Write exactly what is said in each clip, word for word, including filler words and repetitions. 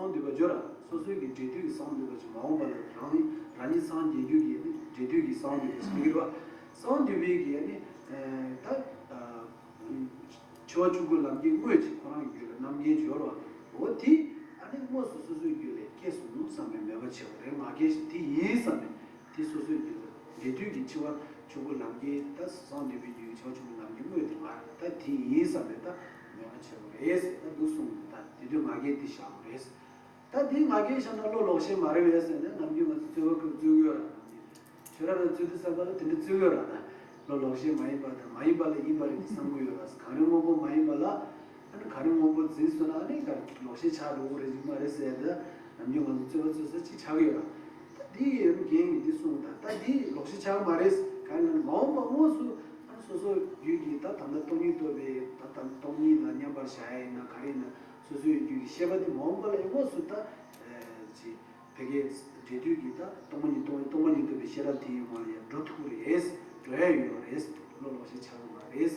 སངས་འདུས་པ་བརྗོད་ར། སོ་སོའི་གི་འབྲས་དུས་ཀྱི་སངས་འདུས་པ་ཅིག་མ་འོངས་པ་ལ་རང་རང་ཉིད་སངས་རྒྱས་རྒྱུ་གི་ནི་འབྲས་དུས་ཀྱི་སངས་འདུས་པ་ཅིག་མི་འགྱུར་བ། སངས་འདུས་པའི་གི་ནི་ད་འཆི་བ་ཆོས་སྐུ་ལམ་གྱི་དངོས་ཅིག་ཁོ་རང་གི་རྒྱུད་ལ་རྣམ་རྒྱལ་སྦྱོར་བ། འོ་དེ་ཨ་ནི་དངོས་སུ་སོ་སོའི་རྒྱུད་ལ་སྐྱེས་སོང་ནོ་བསམ་པའི་མོས་པ་བྱེད་པ་རེད། ང་རྒྱལ་ཞིག་དེ་ཡིན་བསམ་པའི་དེ་སོ་སོའི་རྒྱུད་ལ་འབྲས་དུས་ཀྱི་འཆི་བ་ཆོས་སྐུ་ལམ་གྱི་ད་སངས་འདུས་པའི་རྒྱུད་ཀྱི་འཆི་བ་ཆོས་སྐུ་ལམ་གྱི་དངོས་དེ་ང་ད་དེ་ཡིན་བསམ་པའི་ད་མོས་པ་བྱེད་པ་རེད། ད་འདུག་གསུངས་ད་དེ་དུས་ང་རྒྱལ་དེ་བཞག་པ་རེད། ད་དེའི་ང་རྒྱལ་བཞག་ན་བློ་ལོག་ཤེས་མ་རེད་པས་ཟེར་ནས་ནམ་རྒྱུན་ང་ཚོ་རྩོད་པ་ཁོས་རྩོད་ཀྱི་ཡོད་ར། ནམ་རྒྱུན་ཁྱོད་རང་རང་རྩོད་དུས་བསམ་པ་ལ་དེ་འདྲ་རྩོད་ཀྱི་ཡོད་ར། ད་བློ་ལོག་ཤེས་མ་ཡིན་པ་དང་མ་ཡིན་པ་ལ་ཡིན་པ་རེད་དེ་བསམ་གྱི་ཡོད་ར། གངས་རི་སྔོན་པོ་མ་ཡིན་པ་ལ་ཨ་ནི་གངས་རི་སྔོན་པོ་འཛིན་སོང་ན་ཨ་ནི་ག་ལོག་ཤེས་ཆགས་འགྲོ་གི་རེད་ཅིག་མ་རེད་ཟེར་ད་ནམ་རྒྱུན་ང་ཚོ་རྩོད་པ་རྩོད་ས་ཅིག་ཆགས་ཀྱི་ཡོད་ར། ད་དེའི་རྒན་གྱིས་འདི་གསུངས་ད་ད་དེ་ལོག་ཤེས་ཆགས་མ་རེད། གང་ཡིན་ན་མ་འོངས་པ་དངོས་སུ་ཨ་ནི་སོ་སོ་རྒྱུད་ཀྱི་ད་ད་ལྟ་སྟོང་ཉིད་རྟོགས་པའི་ད་ད་སྟོང་ཉིད་ལ་མཉམ་པར་བཞག་ཡ་ཡིན་ན་ག་རེ་ཡིན་ན། སོ་སོའི་རྒྱུད་ཀྱི་ཤེས་པ་དེ་མ་འོངས་པ་ལ་ཡང་དངོས་སུ་ད་ཅི་ཕ་གིའི་འབྲས་དུས་ཀྱི་ད་སྟོང་པ་ཉིད་སྟོང་སྟོང་པ་ཉིད་རྟོགས་པའི་ཤེས་རབ་དེའི་ངོ་ལ་ཡང་འགྲོ་ཐུབ་ཀྱི་རེད། འགྲོ་ཡ་ཡོད་རེད། བློ་ལོག་ཤེས་ཆགས་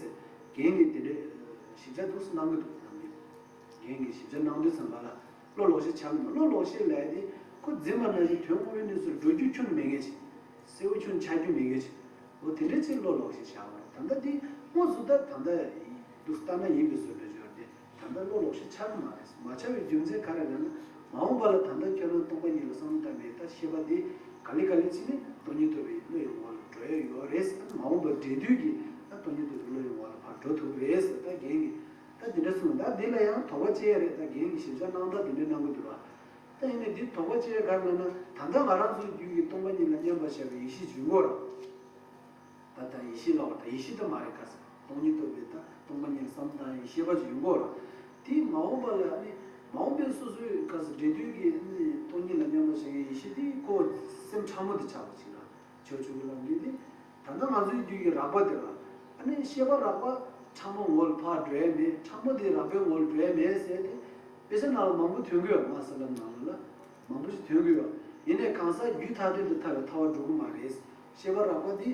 ཀྱི་མ་རེད། རྒན་གྱིས་དེ་འདྲའི་ཞིབ་ཆ་འདུག་སེ་གནང་གི་འདུག་ནམ་རྒྱུན་རྒན་གྱིས་ཞིབ་ཆ་གནང་དུས་ཙམ་པ་ལ་བློ་ལོག་ཤེས་ཆགས་ཀྱི་མ། བློ་ལོག་ཤེས་ལབ་ཡ་དེ་ཁོ་འཛིན་པ་ནང་བཞིན་དོན་དངོས་པོའི་གནས་ཚུལ་འགྲོ་རྒྱུ་ཁྱོན་ནས་མེད་མཁན་ཅིག་གསལ་པོ་ཁྱོན་ཆགས་རྒྱུ་མེད་མཁན་ཅིག་འོ་དེ་འདྲའི་ཅིག་བློ་ལོག་ཤེས་བྱ་བ་རེད། ད་ལྟ་འདི་དངོས་སུ་ད་ད་ལྟ་འདུག་ལྟ་ན་ཡིན་པའི་བཟོ་འདྲ་སྦྱོར་ཏེ་ད་ལྟ་བློ་ལོག་ཤེས་ཆགས་ཀྱི་མ་རེད། མ་ཆགས་པའི་རྒྱུ་མཚན་ག་རེ་རེད་ན། མ་འོངས་པ་ལ་ད་ལྟ་ཁྱོད་རང་སྟོང་པ་ཉིད་ལ་བསམ་བློ་བཏང་ནས་ད་ཤེས་པ་འདི་ག་ལེ་ག་ལེ་ཕྱིན་ནས་སྟོང་ཉིད་རྟོགས་པའི་བློ་ཡི་ངོ་ལ་འགྲོ་ཡ་ཡོད་རེད། མ་འོངས་པ་འབྲས་དུས་ཀྱི་ད་སྟོང་ཉིད་རྟོགས་པའི་བློ་ཡི་ངོ་ལ་ཕར་འགྲོ་ཐུབ་རེད། ད་རྒན་གྱིས་ད་འདི་འདྲ་གསུངས། ད་འདི་ལ་ཡང་དོགས་པ་སྐྱེ་ཡ་རེད། ད་རྒན་གྱིས་ཞིབ་ཆ་གནང་སྟངས་འདི་འདྲ་གནང་གི་འདུག་ར། ད་ཡིན་ནའི་འདི་དོགས་པ་སྐྱེ་ཡ་ག་རེ་ལབ་ན། ད་ལྟ་ང་རང་ཚོའི་རྒྱུད་ཀྱི་སྟོང་པ་ཉིད་ལ་མཉམ་པར་བཞག་པའི་ཡེ་ཤེས་ཡོད་དགོས་ར། ད་ལྟ་ཡེ་ཤེས་ལབ་པ་ད་ཡེ་ཤེས་ད་མ་རེད། ག་ས་སྟོང་ཉིད་རྟོགས་པའི་ད་སྟོང་པ་ཉིད་བསམ་བཏང་ཡི་ཤེས་པ་ཅིག་ཡོད་དགོས་ར། དེ་མ་འོངས་པ་ལ་ནི་མ་འོངས་པའི་སོ་སོའི་ག་ས་འབྲས་དུས་ཀྱི་ནི་སྟོང་ཉིད་ལ་མཉམ་པར་བཞག་པའི་ཡེ་ཤེས་དེ་ཁོ་སེམས་ཕྲ་མོ་དེ་ཆགས་པ་ཅིག་ར། ཆོས་ཕྱོགས་ཀྱི་ལམ་འདི་ནི། ད་ལྟ་ང་ཚོའི་རྒྱུད་ཀྱི་རགས་པ་དེ་ལ། ཨ་ནི་ཤེས་པ་རགས་པ་ཕྲ་མོ་ངོ་ལ་ཕར་འགྲོ་ཡ་མེད། ཕྲ་མོ་དེ་རགས་པའི་ངོ་ལ་འགྲོ་ཡ་མེད་ཟེར་ཏེ། དཔེ་ཆ་ནང་ལ་མང་པོ་ཐོན་གྱི་ཡོད། ང་ས་ལམ་ནང་ལ་ལ་མང་པོ་ཞིག་ཐོན་གྱི་ཡོད། ཡིན་ནའི་གང་ཟག་རྒྱུད་ཐ་དད་དུ་ཐར་བའི་ཐར་བ་འགྲོ་གི་མ་རེད། ཤེས་པ་རགས་པ་དེ།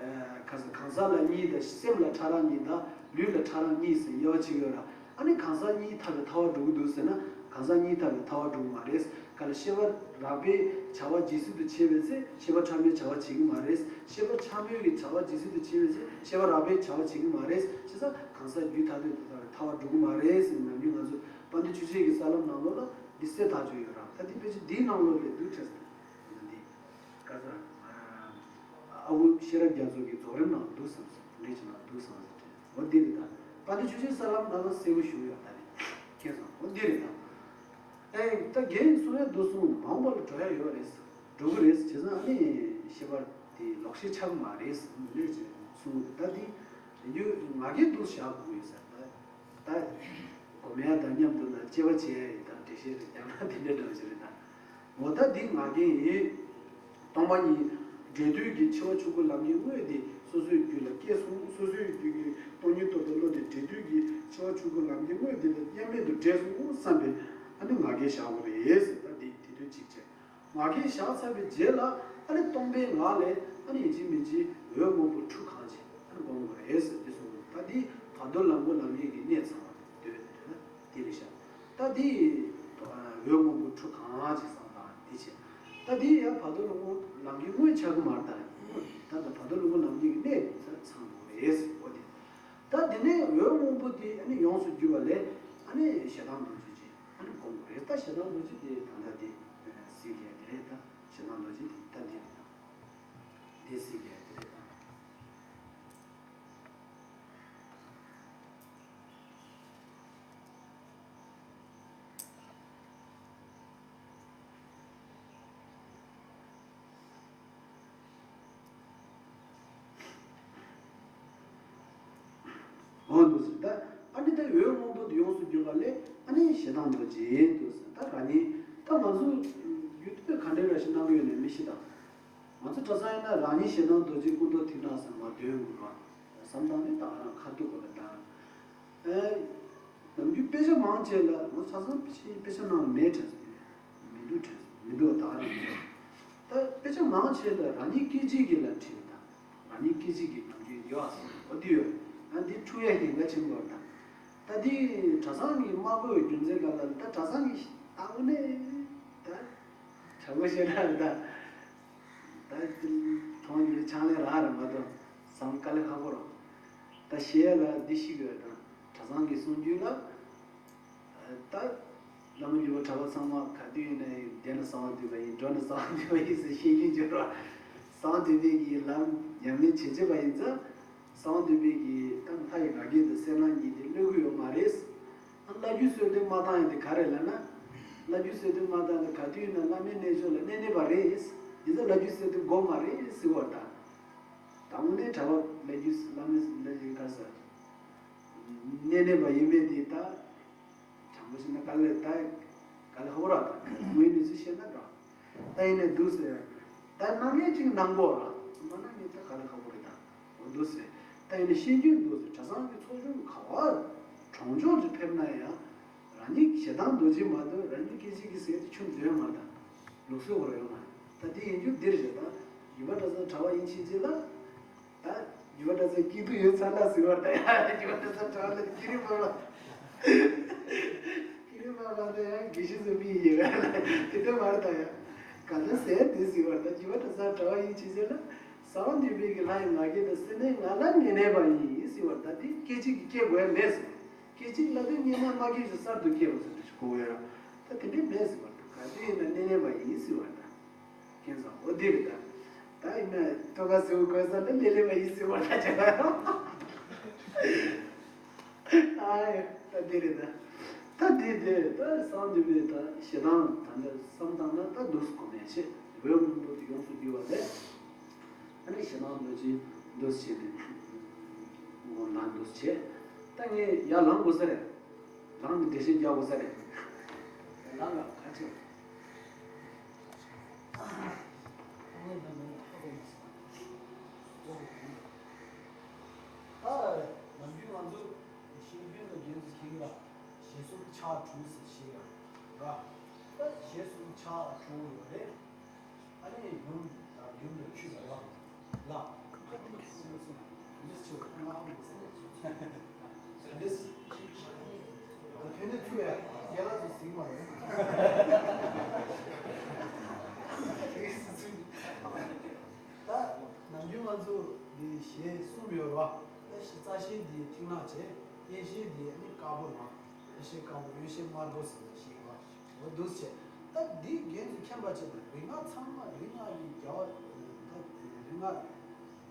ཨ། གང་ཟག་གང་ཟག་ལ་གཉིས་དང་སེམས་ལ་ཕྲ་རགས་གཉིས་དང་ལུས་ལ་ཕྲ་རགས་གཉིས་ཟེར་དབྱེ་བ་ཕྱེ་གི་ཡོད་ར། ཨ་ནི་གང་ཟག་གཉིས་ཐར་བའི་ཐར་བ་འགྲོ་གི་འདུག་ཟེར་ན་གང་ཟག་གཉིས་ཐར་བའི་ཐར་བ་འགྲོ་གི་མ་རེད། ག་ལ་ཤེས་པ་རགས་པའི་བྱ་བ་ཇི་སྲིད་དུ་བྱེད་པའི་ཚེ་ཤེས་པ་ཕྲ་མོའི་བྱ་བ་བྱེད་ཀྱི་མ་རེད། ཤེས་པ་ཕྲ་མོའི་གི་བྱ་བ་ཇི་སྲིད་དུ་བྱེད་པའི་ཚེ་ཤེས་པ་རགས་པའི་བྱ་བ་བྱེད་ཀྱི་མ་རེད། བྱས་ཙང་གང་ཟག་རྒྱུད་ཐ་དད་དུ་ཐར་བའི་ཐར་བ་འགྲོ་གི་མ་རེད་ཟེར་ནམ་རྒྱུན་ང་ཚོ་དཔལ་ལྡན་ཆོས་རྗེ་གི་ས་ལམ་ནང་ལོགས་ལ་འདི་གསལ་ཐག་ཆོད་ཡོད་ར། ད་འདི་ཕལ་ཆེར་འདིའི་ནང་ལོགས་ལས་འདུག་དྲན་སོང་། འདི་ག་ཚོད། ཨ་ཁུ་ཤེས་རབ་རྒྱ་མཚོ་གི་རྫོགས་རིམ་ནང་འདུག་བསམ་སོང་། འདྲེ་ཅིག་ནང་འདུག་བསམ་སོང་དྲན། འོ་འདི་རེད་ད། དཔལ་ལྡན་ཆོས་རྗེ་ས་ལམ་ནང་ལ་གསལ་པོ་ཞུ་ཡོད་ད་རེད། མཁྱེན་སོང་། འོ་འདི་རེད་ད། ཨེ་ད་རྒན་གསུང་ཡ་འདུག་གསུངས། མ་འོངས་པ་ལ་འགྲོ་ཡ་ཡོད་རེད། འགྲོ་གི་རེད། བྱས་ཙང་ཨ་ནི་ཤེས་པ་དེ་ལོག་ཤེས་ཆགས་མ་རེད་ཟེར་ནས་གསུངས་འདུག་ད་འདི་རྒྱུ་ང་རྒྱལ་འདུག་བཞག་དགོས་ཡོད་ས་རེད་ད། ད་གོ་མེད་དང་མཉམ་དུ་ལ་སྐྱེ་བ་བྱེད་ཡ་ཡིན་དང་འགྲེལ་བཤད་རེ་རྒྱག་ན་དེ་འདྲ་འདྲ་ཞིག་རེད་ད། འོ་ད་འདི་ང་རྒྱལ་ཡིན། སྟོང་པ་ཉིད་འབྲས་དུས་ཀྱི་འཆི་བ་ཆོས་སྐུ་ལམ་གྱི་དངོས་དེ་སོ་སོའི་རྒྱུད་ལ་སྐྱེས་སོང་། སོ་སོའི་རྒྱུད་ཀྱི་སྟོང་ཉིད་རྟོགས་པའི་བློ་དེ་འབྲས་དུས་ཀྱི་འཆི་བ་ཆོས་སྐུ་ལམ་གྱི་དངོས་དེ་དང་དབྱེར་མེད་དུ་འདྲེས་སོང་བསམ་པའི་ཨ་ནི་ང་རྒྱལ་བཞག་དགོས་རེད་ཟེར། ད་འདི་དེ་དུས་གཅིག་བྱས། ང་རྒྱལ་བཞག་ཚར་བའི་རྗེས་ལ་ཨ་ནི་སྟོང་པའི་ངང་ལས་ཨ་ནི་ཡིན་གཅིག་མིན་གཅིག་འོད་སྔོན་པོ་ཁྲུ་གང་ཅིག་ཨ་ནི་སྒོམ་དགོས་རེད་ཟེར་འདི་གསུངས་འདུག་ད་འདི་བར་དོ་ལམ་པོ་ལམ་ཡིག་གི་གནད་ཚང་བ་འདོད་པའི་དོན་ན་འདི་རེད་ཤག་ད་འདི་འོད་སྔོན་པོ་ཁྲུ་གང་ཅིག་བསམ་པ་འདི་བྱས། ད་འདི་ཡང་བར་དོ་ལམ་པོ་ལམ་གྱི་དངོས་ཆགས་ཀྱི་མ་རེད། ད་ད་ལྟ་བར་དོ་ལམ་པོ་ལམ་ཡིག་གི་གནད་འདི་ཚང་དགོས་རེད་ཟེར་འོ་དེ། ད་དེ་ནས་འོད་སྔོན་པོ་དེ་ཨ་ནི་ཡོངས་སུ་གྱུར་པ་ལས་ཨ་ནི་ཞེ་སྡང་གདུང་བྱེད་ཅིག་ཨ་ནི་སྒོམ་དགོས་རེད། ད་ཞེ་སྡང་གདུང་བྱེད་དེ་ད་ལྟ་དེ་གཟིགས་ཡ་དེ་རེད་ད། ཞེ་སྡང་གདུང་བྱེད་དེ་ད་དེ་རེད་ད། དེ་གཟིགས་ཡ་དེ་རེད་ད། འོ་འདུག་ཟེར་ད། ཨ་ནི་ད་འོད་སྔོན་པོ་དེ་ཡོངས་སུ་གྱུར་པ་ལས་ཨ་ནི་ཞེ་སྡང་གདུང་བྱེད་འདུག་ཟེར་ད། རང་ཉིད་ད་ང་ཚོ་ཡུལ་དུས་ག་འདྲ་ར་ཞིག་གནང་གི་ཡོད་ནས་མི་ཤེས་ད། ང་ཚོ་གྲྭ་ཚང་ཡིན་ན་རང་ཉིད་ཞེ་སྡང་གདུང་བྱེད་ཀུན་རྟོག་ཐིག་ནག་ཟེར་མ་འདོན་དགོས་ར། བསམ་སྟངས་ནི་ད་ག་རང་ཁ་ཐུག་གོ་ལ་ད། ཨེ། ནམ་རྒྱུན་དཔེ་ཆ་མང་ཆེ་ལ་ང་ཚོ་ཚང་མ་དཔེ་ཆ་དཔེ་ཆ་ནང་མེད་དྲན་སོང་། མི་འདུག་དྲན་སོང་། མི་འདུག་ད་ག་རང་མེད། ད་དཔེ་ཆ་མང་ཆེ་ལ་རང་ཉིད་སྐད་ཅིག་གིས་ལ་བྲིས་ད། རང་ཉིད་སྐད་ཅིག་གིས་ནམ་རྒྱུན་ཡོད་ཨ་སོང་། འོ་དེ་ཡོད། ཨ་འདི་འཁྲུག་ཡ་གི་ང་ཆེན་པོ་ད། ད་འདི་གྲྭ་ཚང་གི་དམག་དཔོན་རྒྱུ་མཚན་ག་ལ་ད་གྲྭ་ཚང་གི་ད་ ཨ་ནི་ད་དྲང་པོ་བཤད་ན་ད་ད་མཐོང་རྒྱུ་ཆང་ལས་རག་རེད་མ་གཏོགས་བསམ་དཀའ་ལས་ཁག་པོ་རེད། ད་ཞལ་ལ་འདི་ཤི་དགོས་དང་གྲྭ་ཚང་གི་གསུང་རྒྱུན་ལ། ད་བླ་མ་འཇུ་བ་གྲྭ་པ་ཚང་མ་ག་དུས་ཡིན་ནའི་བསྡད་ན་གསང་བ་འདུས་པ་ཡིན། འགྲོ་ན་གསང་བ་འདུས་པ་ཡིན་ཟེར་བཤད་རྒྱུན་བརྗོད་རོགས། གསང་བ་འདུས་པའི་གི་ལམ་ཉམས་ལེན་བྱེད་བྱེད་པ་ཡིན་ཙང་། གསང་བ་འདུས་པའི་གི་ད་ལྷ་ཡི་ང་རྒྱལ་དང་གསལ་སྣང་གཉིས་དེ་གློད་གི་ཡོད་མ་རེད། ཨ་བླ་རྒྱུད་སྲོལ་གཏོད་མ་བཏང་ཡ་དེ་ག་རེ་ལབ་ན། བླ་རྒྱུད་སྲོལ་གཏོད་མ་བཏང་ཡ་ག་དུས་ཡིན་ན་བླ་མའི་རྣལ་འབྱོར་ལ་གནས་གནས་པ་རེད། ཡིན་ཙང་བླ་རྒྱུད་སྲོལ་གཏོད་དགོས་མ་རེད་ཟེར་བ་དང་། དང་པོ་ནས་གྲྭ་པ་བླ་རྒྱུད་བླ་མའི་བླ་རྒྱུད་ག་ས། གནས་གནས་པ་ཡིན་མིན་དེ་ད། དྲང་པོ་བཤད་ན་དཀའ་ལས་ད། དཀའ་ལས་ཁག་པོ་ར་ད། དངོས་ཡོད་གནས་ཚུལ་བཤད་ན་འདྲ། ད་ཡིན་ནའི་འདུག་ཟེར། ད་གནང་ཡས་ཅིག་གནང་དགོས་ར། མ་གནང་ཡས་ད་དཀའ་ལས་ཁག་པོ་རེད་ད། འོ་འདུག་ཟེར། ད་ཡིན་ནའི་བཤད་རྒྱུན་འདུག་ཟེར། གྲྭ་ཚང་གི་ཚོགས་ཆུང་ག་བ། གྲོང་ཆོག་ཅིག་ཕེབས་ན་ཡང་། རང་ཉིད་ཞེ་སྡང་རྡོ་རྗེ་མ་གཏོགས་རང་ཉིད་སྐད་ཅིག་གི་ཟས་དེ་ཆུ་འཛོལ་མ་ད། ལུགས་སྲོལ་བོར་ཡོང་མ། ད་དེ་ཡིན་རྒྱུ་འདིར་རེད་ད། ཡུལ་པ་གྲྭ་ཚང་གྲྭ་པ་ཡིན་ཕྱིན་ཆད་ལ། ད་ཡུལ་པ་གྲྭ་ཚང་སྐྱིད་སྡུག་ཡོད་ཚར་ལ་ཟེར་བ་ད་ཡ། ཡུལ་པ་གྲྭ་ཚང་གྲྭ་པ་ལ་ཀི་རི་མ་ལ། ཀི་རི་མ་ལ་ད་ཡ་དགེ་བཤེས་ཚོ་མི་ཡིན་ཡ། དེ་འདྲ་མ་རེད་ད་ཡ། ག་ཚོད་ཟེར་དེ་ཟེར་བ་ད་ཡུལ་པ་གྲྭ་ཚང་གྲྭ་པ་ཡིན་ཕྱིན་ཆད་ལ། གསང་བ་འདུས་པའི་གི་ལྷ་ཡི་ང་རྒྱལ་དང་སེམས་ནི་ང་ལ་ངེས་གནས་པ་ཡིན་ཟེར་བ་ད་དེ་སྐད་ཅིག་གིས་སྐྱེ་དགོས་ཡ་མེད་ཟེར། སྐད་ཅིག་ལབ་དུས་སྔོན་མ་མ་སྐྱེས་ཀྱི་གསར་དུ་སྐྱེས་པ་ཟེར་དུས་གོ་བས་ར། ད་དེ་འདྲའི་མེད་ཟེར་བ་ད་ག་དུས་ཡིན་ན་གནས་གནས་པ་ཡིན་ཟེར་བ་ད། ཁྱེད་ཚོ་འོ་དེ་རེད་ད། ད་ཡིན་ན་ཐོ་ག་ཟེར་བ་གོས་ས་ད་ལེ་ལེ་བ་ཡིན་ཟེར་བ་ད་ཆ་ག་ཨ་ཡ་ད་དེ་རེད་ད། ད་དེ་དེ་ད་གསང་འདུས་པའི་ད་ཞེ་སྡང་ད་འདི་བསམ་བཏང་ན་ད་འདུག་སེ་གོ་མེད་ཆེ། འོད་སྔོན་པོ་དེ་ཡོངས་སུ་འགྱུར་བ་ལས། ཨ་ནི་ཞེ་སྡང་འདོད་ཀྱི་འདུ་བྱེད་དེ། འོ་ན་འདུ་བྱེད། ད་ངས་ཡར་ལངས་དགོས་ས་རེད། ལངས་ནས་འགྲེལ་བཤད་རྒྱག་དགོས་ས་རེད། ལངས་ལ་ཁ་ཆེ། ད་ནམ་རྒྱུན་ང་ཚོ་ཤེས་ཡོན་ལ་རྒྱན་དུ་ཁྱེར་ལ་ཞེས་སུ་ཕྱག་དྲུག་ཟེར་ཞེས་ཡ་ར། ད་ཞེས་སུ་ཕྱག་དྲུག་ཡོད་རེད། ཨ་ནི་ཡུམ་དང་ཡུམ་ལ་ཆུ་ཟེར་བ། ལ། ཨ་ནི་ཆུ་ང་ཧམ་ཟེར། ཨ་ནི་ཕན་ནི་ཆུ་ཡ་རྒྱ་ལ་ཚོ་ཟིག་མ་རེད། ད་ནམ་རྒྱུན་ང་ཚོ་འདི་ཞལ་གསུམ་ཡོད་རེད་བ། ད་ཞི་རྩ་ཤེ་འདི་མཐིང་ནག་བྱས། གཡས་ཤེ་འདི་ནི་དཀར་པོ་རེད་བ། གཡས་ཤེ་དཀར་པོ་གཡོན་ཤེ་དམར་པོ་ཟེར་ནས་ཞིག་རེད་བ། འོ་འདུག་བྱས། ད་འདི་རྒྱན་དུ་མཁྱེན་པ་བྱས་ན་རིགས་སྔགས་ཚང་མ་རིགས་སྔགས་ཀྱི་རྒྱལ་བ། ད་རིགས་སྔགས་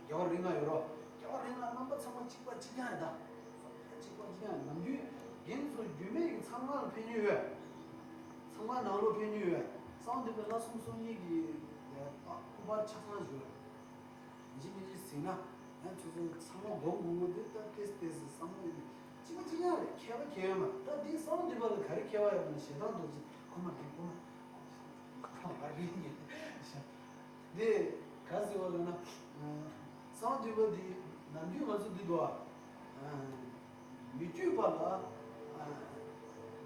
རྒྱལ་བ་རིགས་ལྔ་ཡོད་རོ། རྒྱལ་བ་རིགས་ལྔ་རྣམ་པ་ཚང་མ་གཅིག་པ་གཅིག་རྐྱང་ཡིན་ད། གཅིག་པ་གཅིག་རྐྱང་ཡིན། ནམ་རྒྱུན་རྒན་ཚོ་རྒྱུད་སྨད་ཀྱི་ཚང་མ་ལ་ཕན་ཡོན་ཡོད། ཚང་མ་ནང་ལོགས་ཕན་ཡོན་ཡོད། གསང་བ་འདུས་པའི་བླ་གསུམ་གསུམ་གཉིས་ཀྱི་སྐུ་པར་ཆ་ཚང་བཞུགས། ཡིན་གཅིག་མིན་གཅིག་ཟིན་ན་ཡང་ཁྱོད་ཚོ་ཚང་མ་སྒོམ་དགོས་དགོས་དེ་ད་ཏེས་ཏེས་བསམ་བློ་ཡིན། གཅིག་པ་གཅིག་རྐྱང་རེད། ཁྱད་པར་གང་ཡང་མེད། ད་འདི་གསང་བ་འདུས་པ་ལ་ག་རེ་ཁྱད་པར་ཡོད་པ་ན་ཞེ་སྡང་རྡོ་རྗེ་ཁོ་མ་རེད། ཁོ་མ་ཁོ་མ་རེད་ངེས། འདི་ག་ཟེར་བ་ལབ་ན། གསང་བ་འདུས་པ་འདི་ནམ་རྒྱུན་ང་ཚོ་འདི་འདུག་ཨ། མི་བསྐྱོད་པ་ལ།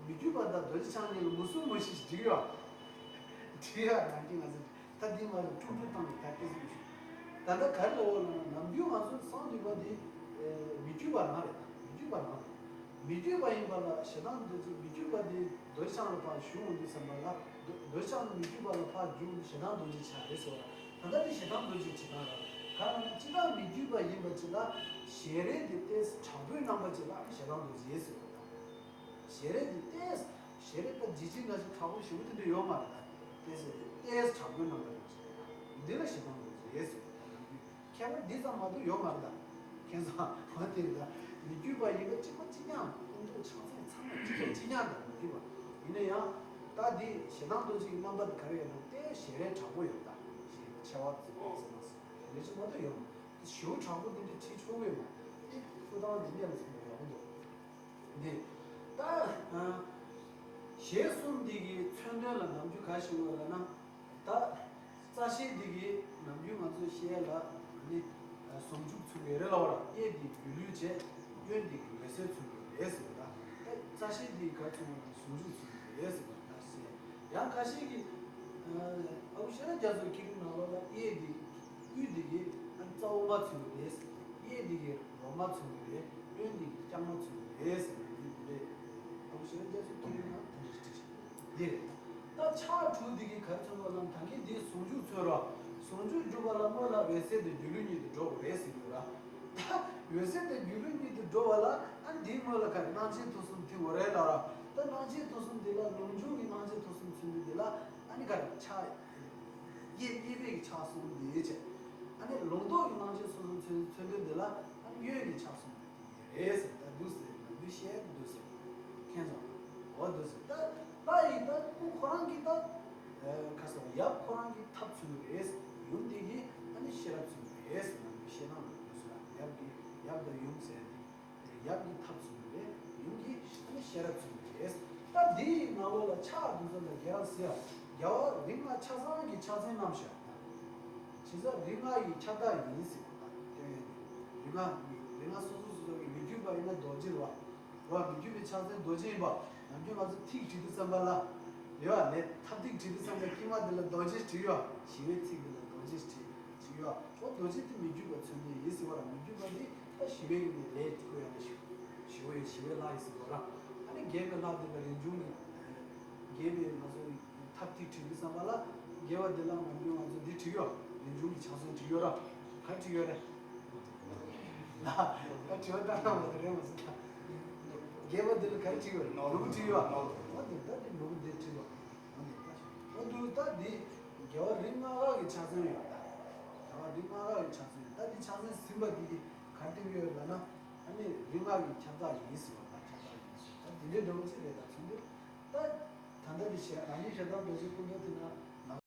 མི་བསྐྱོད་པ་དང་རྡོ་རྗེ་འཆང་གཉིས་ལ་ངོ་སྲུང་ངོ་ཤེས་ཤིག་འགྲིག་ཡོད། འགྲིག་ཡ་རང་གི་ང་ཚོ་ད་འདི་ང་ཚོ་ཀྲུང་ཀྲུང་བཏང་གི་ད་ཏེ་ཟིག་ད་ལྟ་ག་རེ་ལབ་ལབ་ན་ནམ་རྒྱུན་ང་ཚོ་གསང་འདུས་པ་འདི་མི་བསྐྱོད་པ་རང་རེད། ད་མི་བསྐྱོད་པ་རང་རེད། མི་བསྐྱོད་པ་ཡིན་པ་ལ་ཞེ་སྡང་འདོད་ཚུལ་མི་བསྐྱོད་པ་འདི་རྡོ་རྗེ་འཆང་ལ་ཕར་ཞུགས་འོང་དུས་ཙམ་པ་ལ་རྡོ་རྡོ་རྗེ་འཆང་ནི་མི་བསྐྱོད་པ་ལ་ཕར་རྒྱུག་འོང་དུས་ཞེ་སྡང་རྡོ་རྗེ་འཆང་རེད་ཟེར་བ། ད་ལྟ་འདི་ཞེ་སྡང་རྡོ་རྗེ་འཆང་རེད། ག་རེ་ལབ་ན་སྤྱིར་བཏང་མི་བསྐྱོད་པ་ཡིན་པ་ཅིག་ལ་ཞལ་རས་འདི་ཏོག་ཙམ་དྲག་པོའི་རྣམ་པ་ཅིག་ལ་ཞེ་སྡང་རྡོ་རྗེ་ཟེར་བ་དང་། ཞལ་རས་འདི་ཏོག་ཙམ་ཞལ་རས་ད་ལྗིད་ལྗིད་འདྲ་ཞིག་དྲག་པོ་ཞེ་པོ་དེ་འདྲ་ཡོད་མ་རེད་ད། ཏོག་ཙམ་ཏོག་ཙམ་དྲག་པོའི་རྣམ་པ་རེད། འདི་ལ་ཞེ་སྡང་རྡོ་རྗེ་ཟེར་བ་དང་། ཁྱད་པར་འདི་ཙམ་མ་གཏོགས་ཡོད་མ་རེད་ད། ཁྱེད་ཚོ་འོ་དེ་རེད་ད། མི་བསྐྱོད་པ་ཡིན་ན་གཅིག་པ་གཅིག་རྐྱང་། ཀུན་རྫོབ་ཆགས་སེམས་ཚང་མ་གཅིག་པ་གཅིག་རྐྱང་དང་མི་བསྐྱོད་པ། ཡིན་ན་ཡང་། ད་འདི་ཞེ་སྡང་རྡོ་རྗེ་གི་རྣམ་པ་འདི་ག་རེ་ཡོད་ན་དེ་ཞལ་རས་དྲག་པོ་ཡོད་ད། ཞེས་ཆེ་བ་ཟེར་ན་ཟེར་ན་ཞལ་རས་གཅིག་མ་གཏོགས་ཡོད་མ། ཞེའུ་དྲག་པོ་འདི་འདྲ་ཁྲིད་ཆོག་གི་མ། དེ་ཐུགས་དང་འདི་གཉེར་ལ་སོང་ཡག་པོ་འདུག་འདི། ད། ཞལ་གསུམ་འདི་གི་མཚོན་དོན་ལ་ནམ་རྒྱུན་ག་ཞིག་ཡོད་ལབ་ན། ད། རྩ་ཤེ་འདི་གི་ནམ་རྒྱུན་ང་ཚོ་བཤད་ཡ་ལ་ནི། ཟུང་འཇུག་ཚུལ་གྱི་རེད་ལབ་པ་ར། གཡས་འདི་སྒྱུ་ལུས་བྱས། གཡོན་འདི་གི་འོད་གསལ་ཚུལ་གྱི་རེད་ཟེར་བ་ད། ད་རྩ་ཤེ་འདི་ག་ཚུལ་ལ་ཟུང་འཇུག་ཚུལ་གྱི་རེད་ཟེར་བ་ད་ཟེར། ཡང་ཁ་ཤས་ཀྱིས། ཨ་ཁུ་ཤེས་རབ་རྒྱ་མཚོའི་ཁྱེད་རིག་ནང་ལོགས་ལ་གཡས་འདི། དབུས་འདི་གི་རྩ་དབུ་མ་ཚུལ་གྱི་རེད། གཡས་འདི་གི་རོ་མ་ཚུལ་གྱི་རེད། གཡོན་འདི་གི་རྐྱང་མ་ཚུལ་གྱི་རེད་ཟེར་བ་འདི་རེད། ཨ་ཁུ་ཤེས་རབ་རྒྱ་མཚོའི་ཁྱེད་རིག་ནང་དེ་འདྲ་ཞིག་བྲིས་ཤག་འདི་རེད། ཕྱག་དྲུག་འདི་གིས་ག་རེ་མཚོན་པ་ལབ་ན། ད་གིན་འདིའི་ཟུང་འཇུག་མཚོན་རོགས། ཟུང་འཇུག་འགྲུབ་པ་ལ་སྔོན་ལ་འོད་གསལ་དང་སྒྱུ་ལུས་གཉིས་དེ་འགྲོ་དགོས་རེད་ཟེར་གྱི་ཡོད་ར། ད་འོད་གསལ་དང་སྒྱུ་ལུས་གཉིས་དེ་འགྲོ་བ་ལ་ཨ་ནི་འདིའི་སྔོན་ལ་ག་རེ་སྣང་མཆེད་ཐོབ་གསུམ་དེ་ཡོད་རེད་ལབ་ར། ད་སྣང་མཆེད་ཐོབ་གསུམ་འདི་ལ་ལུང་འཇུག་གི་སྣང་མཆེད་ཐོབ་གསུམ་མཚོན་དུས་འདི་ལ་ཨ་ནི་ག་རེ་ཕྱག་གཡས་གཡས་པས་ཀྱི་ཕྱག་གསུམ་འདི་བྱས། ཨ་ནི་ལུང་ལྡོག་གི་སྣང་མཆེད་ཐོབ་གསུམ་མཚོན་མཚོན་དུས་འདི་ལ་ཨ་ནི་གཡོན་གྱི་ཕྱག་གསུམ་འདི་རེད་ཟེར། ད་འདུག་ཟེར་ན་འདུག་བཤད་འདུག་ཟེར། མཁྱེན་སོང་། འོ་འདུག་ཟེར། ད་ལྷ་ཡི་ད་ཁོ་ཁོ་རང་གི་ད་ཁ་སང་ཡབ་ཁོ་རང་གི་ཐབས་མཚོན་གྱི་རེད། ཡུམ་དེ་གི་ཨ་ནི་ཤེས་རབ་མཚོན་གྱི་རེད་ཟེར་ན་འདུག་བཤད་སྟངས་འདུག་ཟེར། ཡབ་ཀྱི་ཡབ་དང་ཡུམ་ཟེར་ཏེ། ཡབ་ཀྱི་ཐབས་མཚོན་གྱི་རེད། ཡུམ་གྱི་ཨ་ནི་ཤེས་རབ་མཚོན་གྱི་རེད། ད་འདི་ཡི་ནང་ལོགས་ལ་ཕྱག་འདུག་ཟེར་ན་རྒྱལ་བ་ཟེར་ཡ། རྒྱལ་བ་རིགས་ལྔ་ཆ་ཚང་གི་ཕྱག་མཚན་རྣམས་བཞག། བྱས་ཙང་རིགས་ལྔ་ཡི་ཁྱབ་བདག་ཡིན་ཟེར་བ་དང་། སྟོན་ཡོད་དེ། རིགས་ལྔ་རིགས་ལྔ་སོ་སོ་སོ་སོ་གི་མི་བསྐྱོད་པ་ཡིན་ན་རྡོ་རྗེ་རེད་བ། རེད་བ། མི་བསྐྱོད་པའི་ཕྱག་མཚན་རྡོ་རྗེ་ཡིན་པ། ནམ་རྒྱུན་ང་ཚོ་ཐིག་བྲིས་དུས་ཙམ་པ་ལ། རེད་བ། ལས་ཐབས་ཐིག་བྲིས་དུས་ཙམ་པ་དཀྱིལ་མ་འདི་ལ་རྡོ་རྗེ་བྲིས་ཡོད། ཞི་བའི་ཚིག་འདི་ལ་རྡོ་རྗེ་བྲིས་བྲིས་ཡོད། འོ་རྡོ་རྗེ་དེ་མི་བསྐྱོད་པ་མཚོན་དོན་ཡིན་ཟེར་བ་ར། མི་བསྐྱོད་པ་འདི་ད་ཞི་བའི་ནས་ལས་བསྐོ་ཡ་ལ་ཞི་ཞི་བའི་ཞི་བའི་ལྷ་ཡིན་ཟེར་བ་ར། ཨ་ནི་རྒྱས་པའི་ལྷ་འདི་ལ་རིན་འབྱུང་གི་རྒྱས་པའི་ང་ཚོ་ཐབས་ཐིག་བྲིས་དུས་ཙམ་པ་ལ་རྒྱས་པ་འདི་ལ་ང་ཚོས་ང་ཚོ་འདི་བྲིས་ཡོད། རིན་འབྱུང་གི་ཕྱག་མཚན་བྲིས་ཡོད་ར། ག་བྲིས་ཡོད་རེད། ལ་ད་དྲི་བ་བཏང་ན་མ་རེད་མ་ཟེར་ད། རྒྱས་པ་འདི་ལ་ག་རེ་བྲིས་ཡོད། ནོར་བུ་བྲིས་ཡོད། འོ་འདི་ད་འདི་ནོར་བུ་འདི་བྲིས་ཡོད། འོ་འདི་ད་འོ་འདི་ད་འདི་རྒྱལ་བ་རིགས་ལྔ་གི་ཕྱག་མཚན་ཡོད། རྒྱལ་བ་རིགས་ལྔ་གི་ཕྱག་མཚན་ཡོད། ད་འདི་ཕྱག་མཚན་ཟིན་པ་འདི་གི་ག་རེ་བསྟན་གྱི་ཡོད་ལབ་ན། ཨ་ནི་རིགས་ལྔ་གི་ཁྱབ་བདག་ཡིན་ཟེར་བ་ད་ཁྱབ་བདག་ཡིན་ཟེར། ད་འདི་འདྲའི་འདྲ་བོ་ཅིག་རེད། ད་མཚོན་དུས་ད་ད་ལྟ་འདི་བཤད་རང་ཉིད་ཞེ་སྡང་རྡོ་རྗེ་སྐུ་མདོག་དེ་ན།